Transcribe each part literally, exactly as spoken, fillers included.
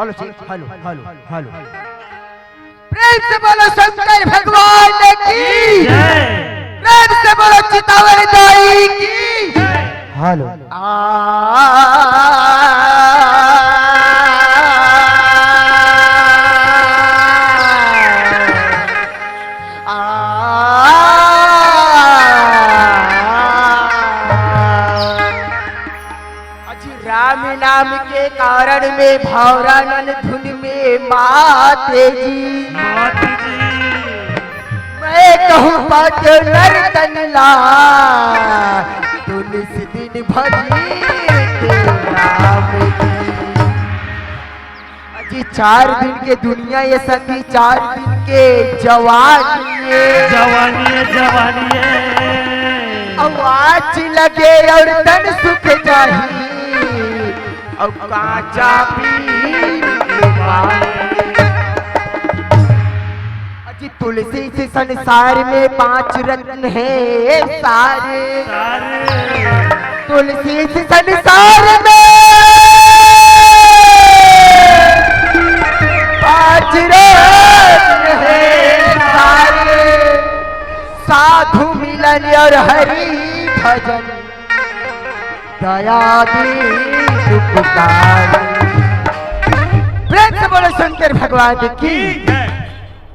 Hello जी, hello, hello, hello. प्रेम से बोलो शंकर भगवान की। जय। प्रेम से बोलो चितावर दाई की। जय। हेलो। आ, आ, अजी राम नाम के कारण में भौरा नन धुन में माते जी। माते जी। मैं कहूँ पाटनर तन ला, तुलसी दिन भजी के राम जी। अजी चार दिन के दुनिया ये संगी, चार दिन के जवानी ये। जवानी ये, जवानी ये। अब आँच लगे और तन सुख जाही, अब कांचा पी अजी तुलसी से संसार में पांच रत्न है सारे। सारे। तुलसी से संसार में पांच रत्न है सारे। साधु मिलन और हरि भजन, दया दीन उपकारी। प्रेम से बोलो शंकर भगवान की।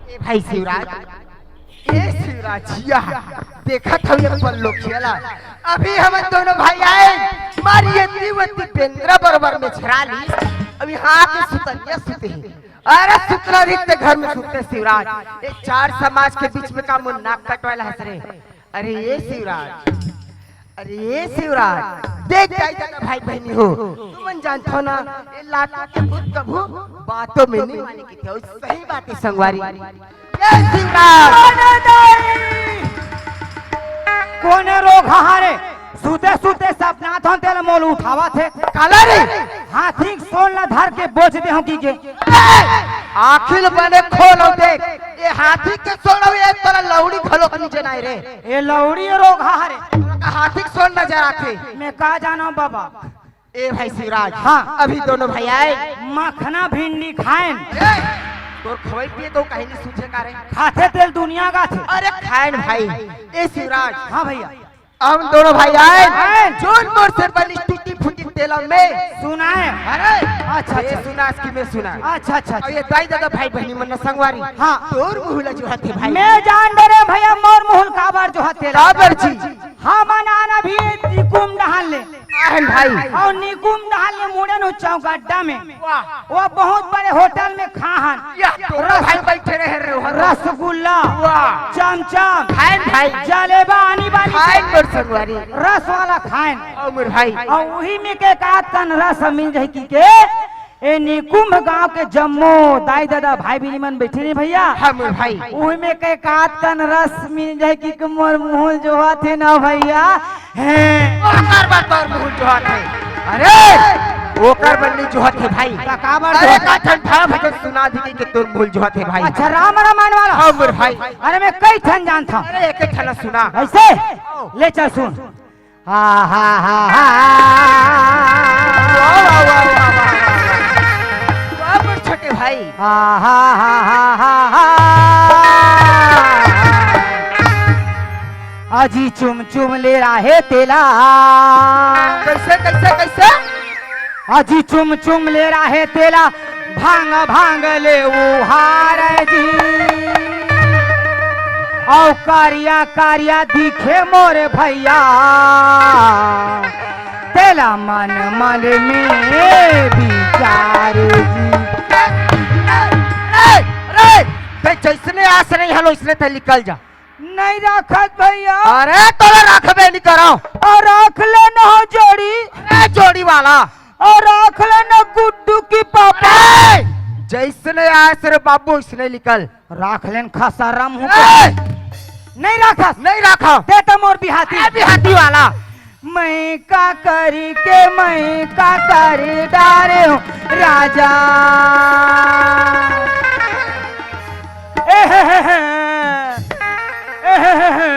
ए भाई शिवराज, ए शिवराज जिया, देखत हव ये पल्लो खेला। अभी हमन दोनों भाई आए, मारी ये दीवती पेंद्रा बरोबर में छरा ली। अभी हाँ के सुतनिया सुते हैं। अरे सुतना रीत ते घर में सुते शिवराज। ये चार समाज के बीच में का मुन नाक कटवाला हंस रहे। अरे ये शिवराज, अरे ये शिवराज, देख जाई जाना भाई बहनी हो, तुमन जानथो ना, ये लात के भूत कभू बातों में नहीं माने की थे, सही बात है संगवारी। ये शिवराज। कोने रोग हरे, सुते सुते सपना थन तेला मोल उठावा थे। काला रे? हाथी सोन ला धर के बोझ दे हो की के। आखिल बने खोल देख, हाथी के सोन अउ ये तोला लौड़ी घलो के नी जनाय रे। ए लौड़ी रोगहा हरे। तोला का हाथी के सोन नजर आथे? मैं का जानव बाबा। ए भाई शिवराज, हाँ। अभी दोनों भाई आय। मखना भिंडी खाएन। ए, तोर खवई पिए तो कहीं नहीं सूझे का रे। खाथे तेला दुनिया गाथे। अरे खाएन भाई। ए शिवराज। हाँ भैया। हम दोनों भाई आय। आय। जोन मोर से बनिस टूटी फूटी तेला में सुनाय। अरे, अच्छा, ये अच्छा। सुनास कि मैं सुना। अच्छा, अच्छा, अच्छा। अउ ये दाई ददा भाई बहिनी मन संगवारी। हाँ। तोर मुहूं ला जोहत हे भाई। मैं जान डरे भैया, मोर मुहूं ला काबर जोहत हे। काबर जी? हमन आन अभी निकुम डहन ले। आहन भाई। अउ निकुम डहन ले मुड़ेन उच्चौगड्ढा में। वाह। वो बहुत बड़े होटल में खाहन। या तो रस-, भाई बैठे रहे रे, हो रसगुल्ला, वाह। चमचम, खाएन भाई। जलेबा, आनी बानी खाएन मोर संगवारी। रस वाला खाएन। अउ मोर भाई। अउ उही में के एकात कन रस मिल जाही कि के, ए निकुंभ गांव के जम्मो दाई ददा भाई बहिनी मन बैठे रहे भैया। हाँ मोर भाई। उही में के एकात कन रस मिल जाही कि के मोर मुहूं ला जोहत हे ना भैया। हैं। ओकर बर तोर मुहूं ला जोहत हे। अरे, ओकर बर नी जोहत हे भाई। त काबर अरे, जोहत? का ठन था भजन सुना दी के तोर मुहूं ला जोहत हे भाई। अच्छा, राम रामायण वाला? हाँ मोर भाई। अरे, मैं कई ठन जानथंव। अरे, एक एक ठन सुना। अइसे? ले चल सुन। हा, हा, हा, हा। वाह, वाह, वाह, वाह, वाह, वाह। वाह, मोर छोटे भाई। हा, हा, हा, हा, हा, हा। अजी चुम चुम ले राहे तेला। कइसे, कइसे, कइसे? अजी चुम चुम ले राहे तेला, भांग भांग ले उहार जी। अउ कारिया कारिया दिखे मोर भैया, तेला मन मन में बिचार जी। रे, रे, ते जइसने आस नइ हलो, अइसने ते निकल जा। नइ राखत भैया। अरे तोला राखबे नइ करंव। अउ राख ले न हो जोड़ी। अरे जोड़ी वाला। अउ राख ले न गुड्डू के पापा। ए! जइसने आस रे बाबू, अइसने निकल। राख ले न खसरम हूँ। ए! नइ राखस। नइ राखंव। ते त मोर बिहाती। ए, बिहाती वाला। मैं का करी के मैं का करी डारेंव राजा। एहेहेहे, एहेहेहे,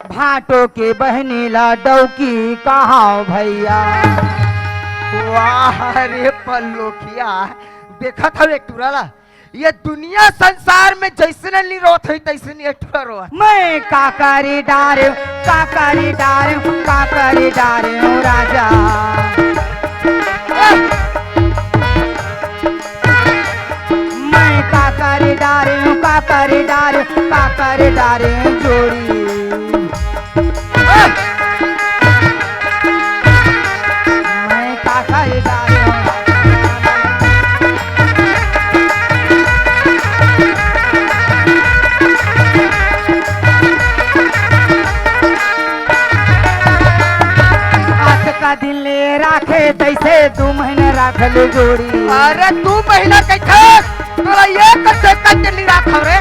भांटो के बहिनी ला डौकी कहांव भैया। वाह रे पल्लोखिया, देखत हव एक टुरा ला, ये दुनिया संसार में जइसने नइ रोवत होही, तइसने ये टुरा रोवत। मैं का करी डारेंव, का करी डारेंव, का करी डारेंव राजा। मैं का करी डारेंव, का करी डारेंव, का करी डारेंव जोड़ी। मैं का करी डारेंव। अतका दिन ले राखे तइसे दू महीना राख ले जोड़ी। अरे दू महीना कइसे? तोला एक सेकंड नइ राखंव रे।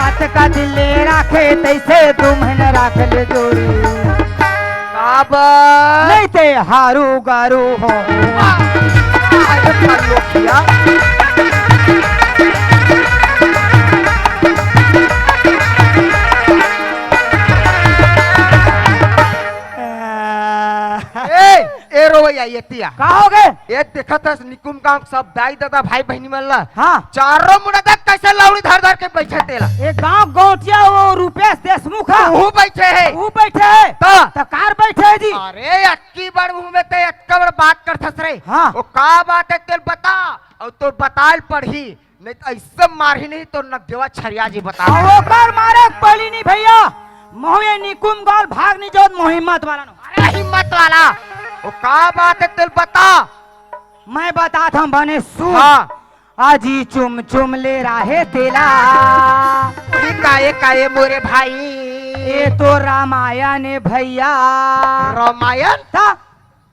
अतका दिन ले राखे तइसे दू महीना राख ले जोड़ी। काबर? नइ ते हारू गारू हो। अरे पल्लोखिया। ए, ए रोवइया, ये तिया। का होगे? ए देखत हस निकुम गांव सब दाई ददा भाई बहिनी मन ला। हाँ। चारों मुड़ा देख कइसे लौड़ी धर धर के बइठे तेला। ए गांव गौंटिया वो रूपेश देशमुख हा। वो बइठे हे। वो बइठे हे। त? त काबर बइठे हे जी? अरे अतकी बड़ मुंह में ते अतका बड़ बात करथस रे। हाँ। वो का बात हे तेला बता। अउ तोर बताय ल पड़ही। नइ त अइसे मारही नहीं तो नगदेवा छरिया जी बता। अउ ओकर मारे पली नहीं भैया, महूं ये निकुम गांव भाग नहीं जावत, महूं हिम्मत वाला नो। अरे हिम्मत वाला, वो का बात हे तेला बता। मैं बताथंव बने सुन। हाँ। अजी चुम चुम ले राहे तेला। ये काये काये मोरे भाई। ये तो रामायण हे भैया। रामायण? त?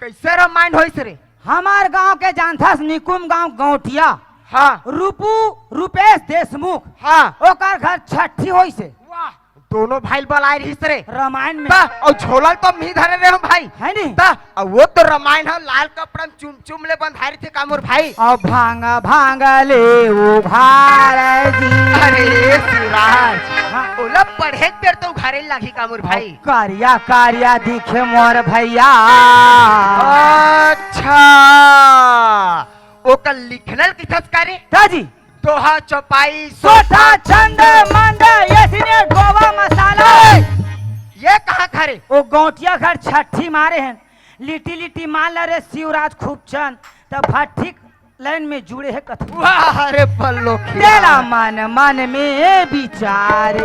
कइसे रामायण होइस रे? हमर गांव के जानथस निकुम गांव गौंटिया। हाँ। रूपू रूपेश देशमुख। हाँ। ओकर घर छट्ठी होइस हे। वाह। दोनों भाई बलाए रहिस रे। रामायण में। त, अउ झोला ल तो मी धरे रहे हंव भाई। है नी? त, अउ वो तो रामायण ह, लाल कपड़ा में चुम चुम ले बंधाए रहिथे का मोर भाई। अउ भांग भांग ले उघार जी। अरे शिवराज, हाँ। ओला पढ़े के बेर तो उघारे लागही का मोर भाई। अउ करिया करिया दिखे मोर भैया। अच्छा, ओकर लिखना ल किथस का रे? दाजी। दोहा चौपाई, सोठा, सोठा, छंद, मंद, ये सीने गोवा मसाला। ए! ये कहाँ खा रे? वो गौंटिया घर छठी मारे हैं, लिट्टी लिट्टी मार ला रे शिवराज खूब चंद, तब भट्ठी लाइन में जुड़े है कथन। वाह रे पल्लोखिया। तेरा मन मन में विचार।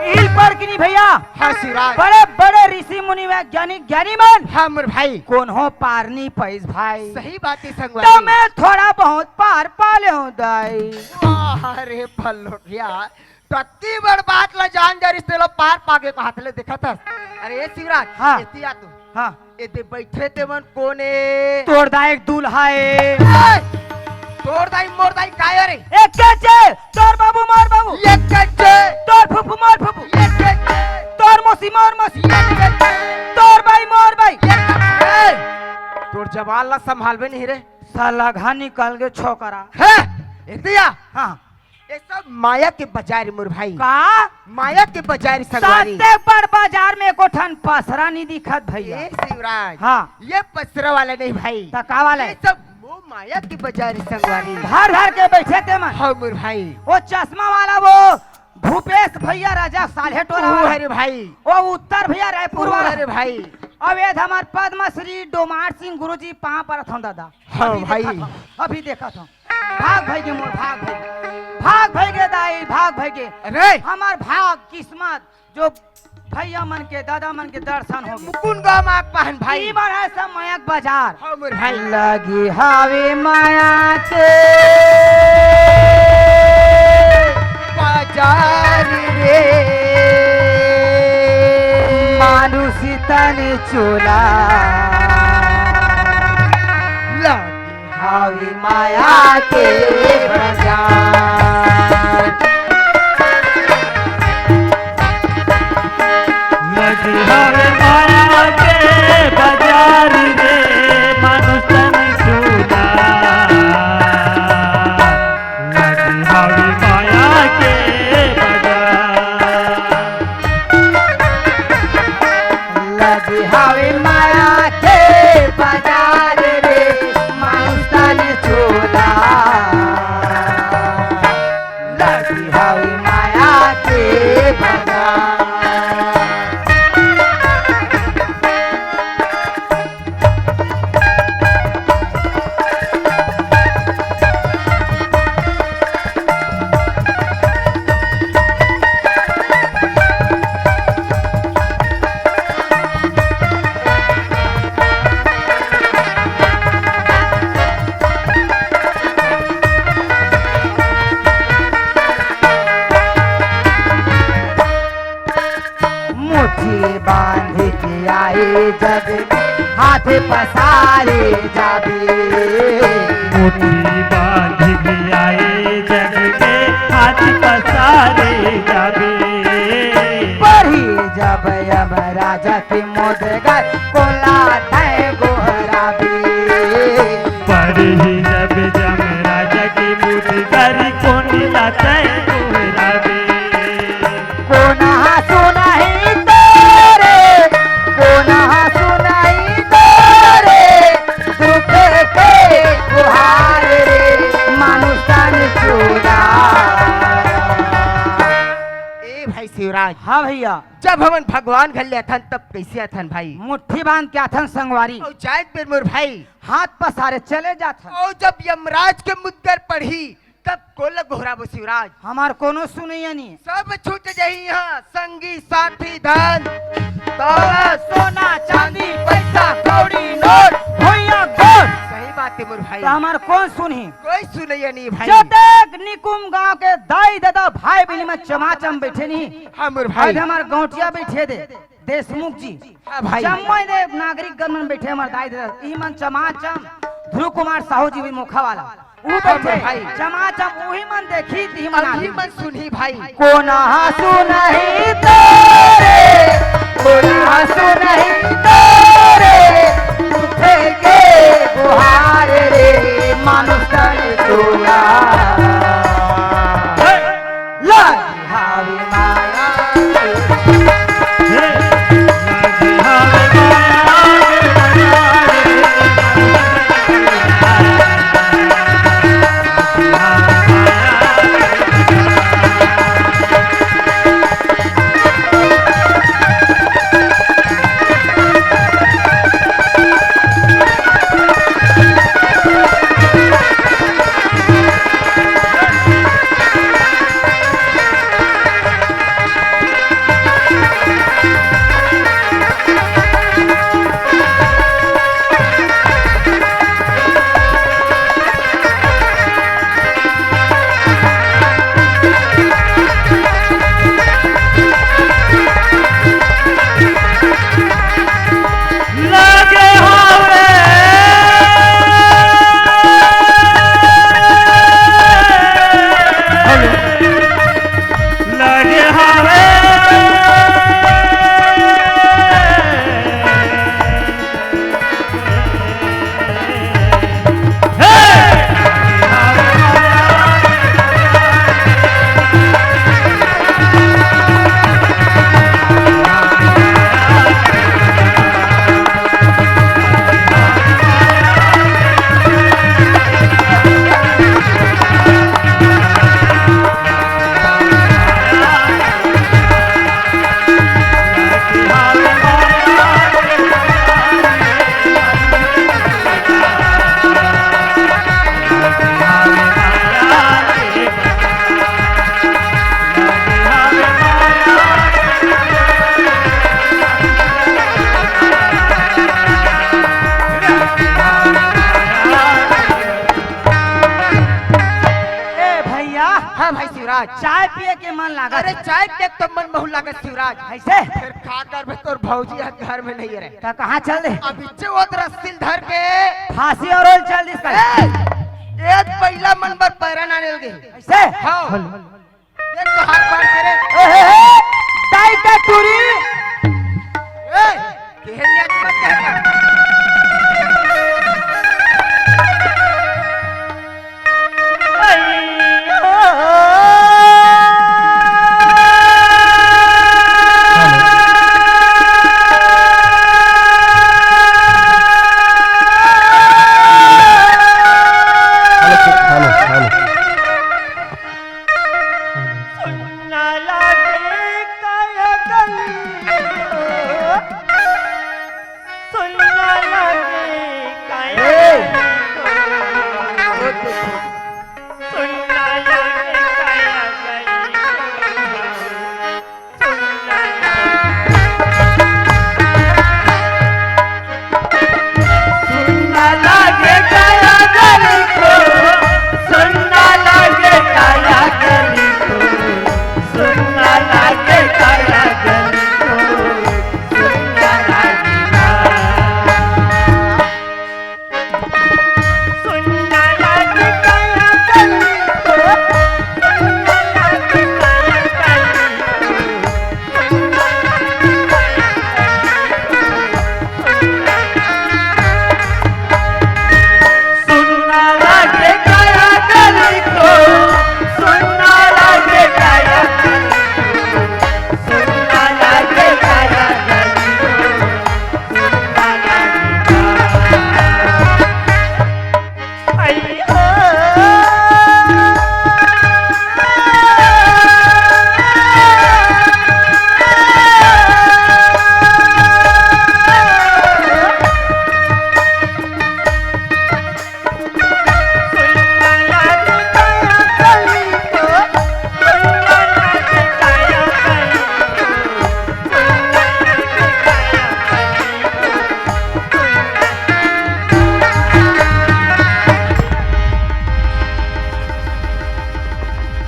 इल पर कि नहीं भैया? हाँ शिवराज। बड़े बड़े ऋषि मुनि वैज्ञानिक ज्ञानी मन। हाँ मोर भाई। कोनो पार नहीं पाइस भाई। सही बात है संगवारी। त मैं थोड़ा बहुत पार पा ले हूँ दाई। वाह रे पल्लोखिया। अतकी बड़ बात ला जान जा रिस तेला पार पागे कहत ले देखत हस। अरे ए शिवराज, हाँ। एती आ तू। हाँ। एदे बइठे तेमन कोन ए? तोर दाई के दूल्हा ए। ए! तोर दाई मोर दाई काय रे? एके चे, तोर बाबू मोर बाबू। एके चे। तोर फूफू मोर फूफू। एके चे। तोर मौसी मोर मौसी। एके चे। तोर बाई मोर बाई। एके चे। ए! तोर जबान ला संभालबे नहीं रे। साला घा निकल गे छोकरा। हैं? एती आ। हाँ। ये सब माया के बाजार मोर भाई। का? माया के बाजार संगवारी। सत्ते बड़ बाजार में एको ठन पसरा नहीं दिखत भैया। ए शिवराज। हाँ। ये पसरा वाला नहीं भाई। त का वाला ये है? सब मोह माया के बाजार संगवारी। धर धर के बइठे तेमन। हाँ मोर भाई। वो चश्मा वाला वो भूपेश भैया राजा साल्हे टोला वो वाला। अरे भाई। वो उत्तर भैया रायपुर वो वाला। अरे भाई। अब ये हमार पद्मश्री डोमार सिंह गुरुजी पाँव परत हूँ दादा। हाँ अभी भाई। देखत हूँ, अभी देखत हूँ। भाग भइगे मोर, भाग भइगे। भाग भइगे दाई, भाग भइगे। अरे! हमार भाग, किस्मत, जो भैया मन के, दादा मन के दर्शन होगे। मुकुंद गाँव में आग पहन भाई। ई बार है सब माया के बाजार। हाँ मोर भाई। लगी हावे माया के बाजार रे। मानुष तन चोला। लगी हावे माया के बाजार। लगी हावे माया के बाजार रे, मानुष तन चोला। लगी हावे माया के बाजार। लगी हावे माया के बाजार रे, मानुष तन चोला। लगी हावे माया के बाजार। मुट्ठी बांध के आए जग में, हाथ पसारे जाबे। मुट्ठी बांध के आए जग में, हाथ पसारे जाबे। पढ़ी जब यमराज के मुदगर, कोन ला तैं गोहराबे। पढ़ी जब यमराज के मुदगर, कोन ला तैं गोहराबे। कोन हा सुनही तोरे, कोन हा सुनही तोरे, दुख के गुहार रे, मानुष तन चोला। ए भाई शिवराज। हाँ भैया। जब हमन भगवान घर ले आथन, तब कैसे आथन भाई? मुट्ठी बांध के आथन संगवारी। अउ जाए के बेर मोर भाई। हाथ पसारे चले जाथन। अउ जब यमराज के मुदगर पढ़ी, तब कोन ला गोहराबो शिवराज? हमार कोनो सुनैया नहीं। सब छूट जाही इहाँ, संगी साथी धन दौलत, सोना चांदी पैसा कौड़ी नोट भुइयां गोठ। सही बात है मोर भाई। त हमार कोन सुनही? कोई सुनैया नहीं भाई। जतेक निकुम गांव के दाई ददा भाई बहिनी मन चमाचम बइठे नहीं। हाँ मोर भाई। आज हमार गौंटिया बइठे दे देशमुख जी। हाँ भाई। जम्मो दे नागरिक गण मन बइठे हमार दाई ददा, ई मन चमाचम। ध्रुव कुमार साहू जी भी मोखा वाला। ऊ बइठे भाई। जमा जम उही मन देखही, तिही मन अभी आही। मन सुनही भाई। कोन सुनही तोरे, कोन सुनही तोरे, उठे के गुहार रे, मानुष तन तोरा। लगे हावे माया। ए भैया। हाँ भाई शिवराज। चाय पिए के मन लागत अरे हे। चाय पिए के तो मन बहुत लागत शिवराज। कइसे? फेर का करबे, तोर भौजी ह घर में नइ रहे। त कहाँ चल दे? अब इच्चे वो रस्सी ल धर के फांसी और ओल चल दिस का। ए, ए पहिला मन बर पैरा ना लेल गे। कइसे? हाँ। देख तो हाथ बांध के रे। ए, हे, हे, दाई का टूरी। ए, केहन नियत मत कहता।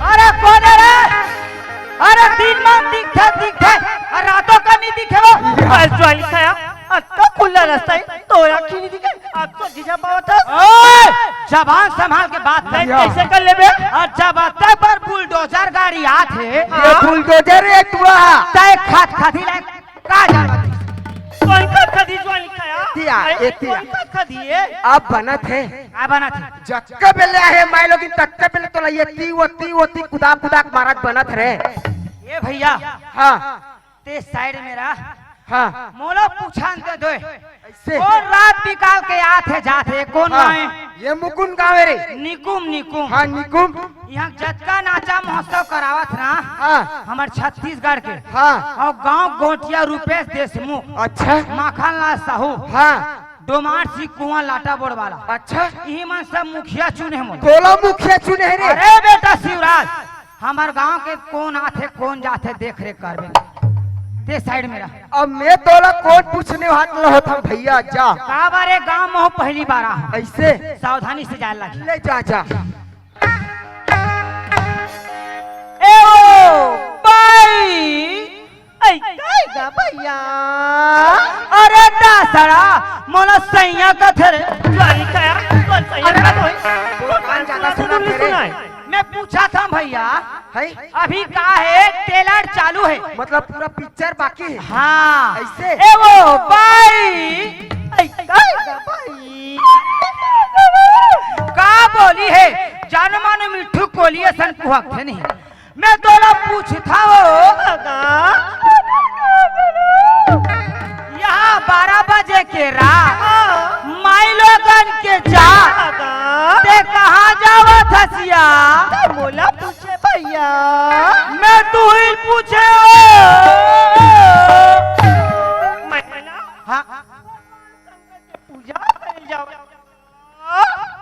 अरे कोन हे रे? अरे दिन मा दिखथे, दिखथे, अउ रातो का नइ दिखे वो। अरे ज्वाली खाया, अतका खुल्ला रस्ता हे, तोर आँखी नइ दिखे, अब तो जीजा पावत हस। ओए, जबान संभाल के बात कर। भैया। कैसे कर लेबे? और जब तक पर बुलडोजर गाड़ी आत हे, ये बुलडोजर रे टुरा। तय खत खती ले का जावत? कौन का खदी जो लिखाया? एतिया, अरे, एतिया। कौन का खदी है? अब बनत हे। का बनत हे? जक्का बेले आहे माय लोगिन तक्का बेले तोला ये ती वो ती वो ती कुदा कुदा के मारत बनत रे। ए भैया, हाँ। ते साइड में रह। हाँ। मोला पूछन दे दोय। ऐसे? कोन रात बिकाल के आत हे जात हे, कोन हाँ। गाँव हे? ये मुकुंद गाँव हे रे। निकुम, निकुम। हाँ, निकुम। यहाँ जतका नाचा महोत्सव करावत ना, हाँ। हमर छत्तीसगढ़ के। हाँ। और गाँव गोटिया रूपेश देशमुख। अच्छा। माखन लाल साहू। हाँ। डोमार सिंह कुआं लाटा बोर्ड वाला। अच्छा। इही मन सब मुखिया चुने हे मोला। तोला मुखिया चुने हे रे? अरे बेटा शिवराज, हमर गांव के कोन आथे, कोन जाथे, देख रेख करबे। ते साइड में रह। अब मैं तोला कोन पूछने हाथ ल होत हूँ भैया, जा। का बारे गांव में हो, पहली बार आ हूँ। ऐसे? सावधानी से जाए लगी। ले जा, जा। ए ओ बाई, ऐ, ऐ गा भैया। अरे दासड़ा, मोला सैया कथे रे। जानी का यार, कौन सैया अरे, का होई? कौन ज्यादा सुना तेरे? मैं पूछा था भैया, है? अभी का है, ट्रेलर चालू है। मतलब पूरा पिक्चर बाकी है? हाँ। ऐसे? ए वो बाई, ऐ, ऐ गा भाई। का बोली है? जानो मानो मिट्ठू कोली असन कुहक थे नहीं। मैं तोला पूछथव, यहाँ बारह बजे के रात, माई लोगन के जा, ते कहाँ जावत हसिया? मोला पूछे भैया। मैं तू ही पूछे हो। मैं ना हाँ। पूजा करे जाओ।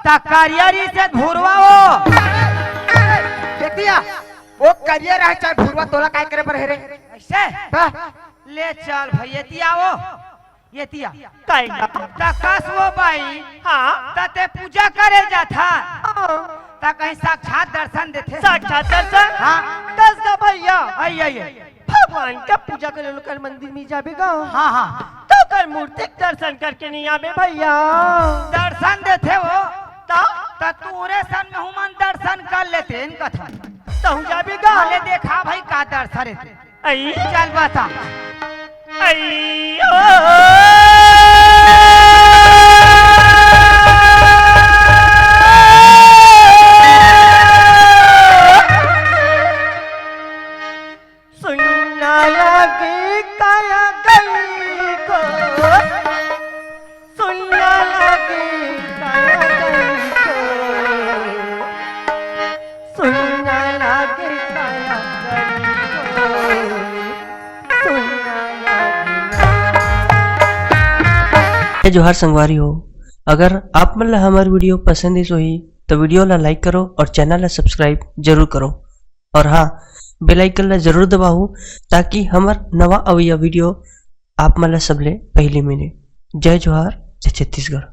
त करिया रहिसे भुरवा वो। एतिया, वो करिया रहे चाहे भुरवा, तोला काय करे बर हे रे? ऐसे? हाँ। ले चल भाई, एतिया वो, एतिया। काय का? त कस वो बाई। हाँ। त ते पूजा करे जाथा। हाँ। त कहीं साक्षात दर्शन देथे। साक्षात दर्शन? हाँ। कस का भैया। आई, आई, आई। भगवान का पूजा करे लो, कर मंदिर में जाबे गा। हाँ, हाँ। तो कर मूर्ति के दर्शन करके नहीं आबे भैया। दर्शन देथे वो। तो? तो तोरे सन में हुमन दर्शन कर लेते, इनका था। तहु जाबे गा। ले देखा भाई का दर्शन है। आई। चल बता। आई, ओ। सुन्ना लागे काया गई को, सुन्ना लागे काया गई को, सुन्ना लागे काया गई को, सुन्ना लागे। जय जोहार संगवारी हो, अगर आप मन ला हमर वीडियो पसंद आइस होही तो वीडियो ला like करो और चैनल ला subscribe जरूर करो। और हाँ, bell icon ला जरूर दबाहू, ताकि हमर नवा अवइया वीडियो आप मन ला सबले पहिली मिले। जय जोहार, जय छत्तीसगढ़।